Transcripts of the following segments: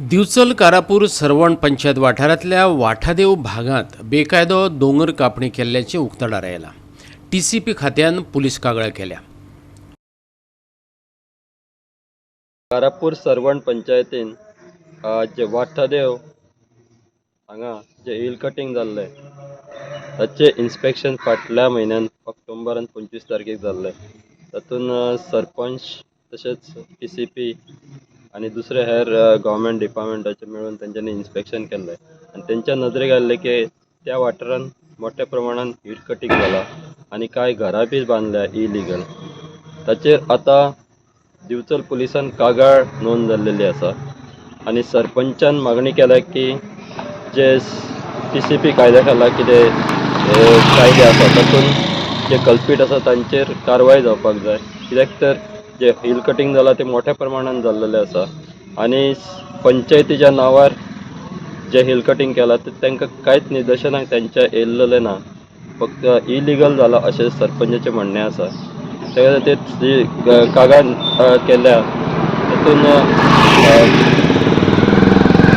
दिवचल कारापूर सर्वण पंचायत वाठारांतल्या वाठादेव भागांत बेकायदो दोंगर कापणी केल्ल्याचें उक्ताडार आयलां. टीसीपी खात्यान पुलीस कागाळ केल्या. कारापूर सर्वण पंचायतीन जे वाठादेव हांगा जे हिल कटिंग जाल्लें ताचें इन्स्पेक्शन फाटल्या म्हयन्यान ऑक्टोबरान 25 तारखेक जाल्लें. तातूंत सरपंच तशेंच टीसीपी आनी दुसरे हेर गव्हर्मेंट डिपार्टमेंटाचे मेळून तेंच्यांनी इन्स्पेक्शन केल्लें आनी तेंच्या नदरेक आयिल्लें की त्या वाठारांत मोठ्या प्रमाणान हिल कटिंग जाला आनी कांय घरां बी बांदल्या इलिगल. ताचेर आतां दिवचल पुलिसान कागाळ नोंद जाल्लेली आसा आनी सरपंचान मागणी केल्या की जे टीसीपी कायद्या खाला कितें कायदे आसा तातूंत जे कल्पीट आसा तांचेर कारवाय जावपाक जाय, कित्याक तर जे हिल कटिंग जाला ते मोठ्या प्रमाणान जाल्लेलें आसा आनी पंचायतीच्या नांवार जे हिल कटिंग केलां ते तांकां कांयच निदर्शनाक तेंच्या येयल्लेलें ना, फक्त इलिगल जाला अशें सरपंचाचें म्हणणें आसा. ते खातीर जी कागाळ केल्या तातूंत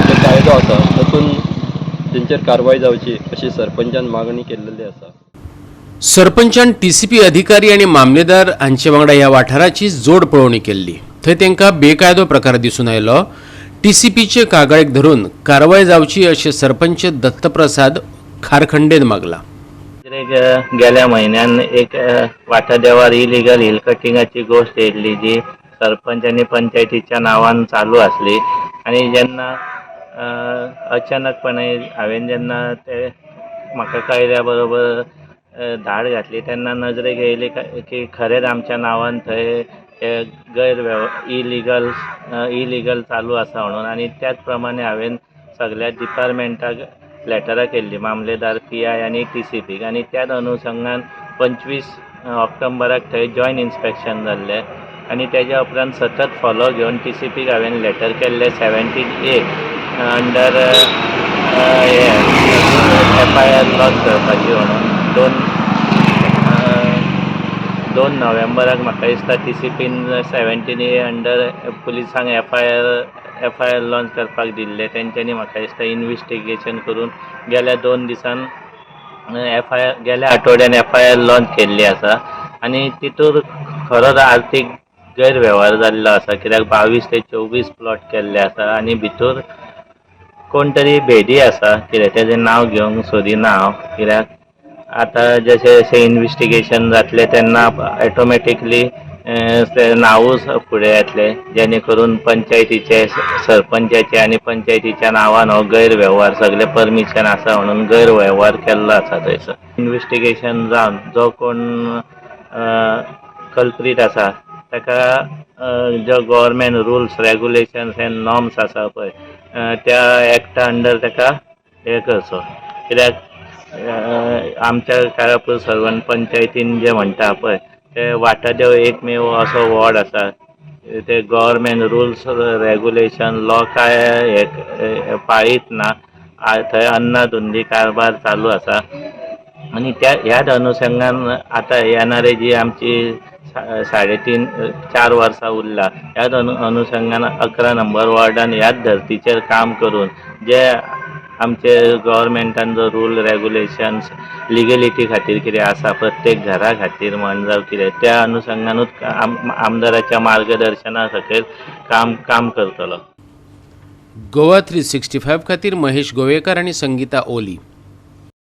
जे कायदो आसा तातूंत तेंचेर कारवाय जावची अशी सरपंचान मागणी केल्लेली आसा. सरपंचान टीसीपी अधिकारी आनी मामलेदार हांचे वांगडा ह्या वाठाराची जोड पळोवणी केल्ली. थंय तांकां बेकायदो प्रकार दिसून आयलो. टीसीपीचे कागाळीक धरून कारवाय जावची अशें सरपंच दत्तप्रसाद खारखंडेन मागलां. एक गेल्या म्हयन्यान एक वाठादेवार इलिगल हिल कटिंगाची गोश्ट येयल्ली जी सरपंच आनी पंचायतीच्या नांवान चालू आसली आनी जेन्ना अचानकपणे हांवें जेन्ना ते म्हाका कळ्ळ्या बरोबर धाड घातली तेन्ना नजरेक येयली की खरेंच आमच्या नांवान थंय हे गैरवेव इलिगल चालू आसा म्हणून. आनी त्याच प्रमाणे हांवें सगल्या डिपार्टमेंटाक लेटरां केल्ली, मामलेदार, पीआय आनी टीसीपीक, आनी त्याच अनुशंगान 25 ऑक्टोबराक थंय जॉयंट इन्स्पेक्शन जाल्लें आनी तेज्या उपरांत सतत फॉलो घेवन टीसीपीक हांवें लेटर केल्लें 17A under हे एफआयआर लॉज करपाची म्हणून. 2 नोव्हेंबराक म्हाका दिसता टीसीपीन 17A under पुलिसांक एफआयआर लॉन्च करपाक दिल्लें. तेंच्यांनी म्हाका दिसता इनवेस्टिगेशन करून गेल्या 2 दिसान एफआयआर, गेल्या आठवड्यान एफआयआर लॉन्च केल्ली आसा आनी तितूर खरोच आर्थीक गैरवेव्हार जाल्लो आसा, कित्याक 22 ते 24 प्लॉट केल्ले आसा आनी भितर कोण तरी भेदी आसा, कित्याक तेजें नांव घेवंक सोदिना हांव, कित्याक आतां जशें जशें इनवेस्टिगेशन जातलें तेन्ना ऑटोमॅटिकली तें नांवूच फुडें येतलें, जेणे करून पंचायतीचे सरपंचाचे आनी पंचायतीच्या नांवान हो गैरवेव्हार सगळे परमिशन आसा म्हणून गैरवेव्हार केल्लो आसा थंयसर. इनवेस्टिगेशन जावन जो कोण कल्प्रीट आसा ताका जो government rules regulations and norms आसा पळय त्या एक्टा अंडर ताका हें करचो, कित्याक आमच्या कारापूर सर्वण पंचायतीन जे म्हणटा पळय ते वाठादेव एकमेव असो वॉर्ड आसा ते गव्हर्मेंट रुल्स रेगुलेशन लॉ काय हे पाळीत ना, थंय अन्नाधुंदी कारभार चालू आसा आनी त्या ह्याच अनुशंगान आतां येणारे जी आमची 3.5-4 वर्सां उरला ह्याच अनुशंगान 11 नंबर वॉर्डान ह्याच धर्तीचेर काम करून जे आमचे गव्हर्मेंटान जो रूल रेगुलेशन्स लिगलिटी खातीर कितें आसा प्रत्येक घरा खातीर म्हण जावं कितें त्या अनुशंगानूच आमदाराच्या मार्गदर्शना सकयल काम करतलो. गोवा 365 खातीर महेश गोवेकर आनी संगीता ओली.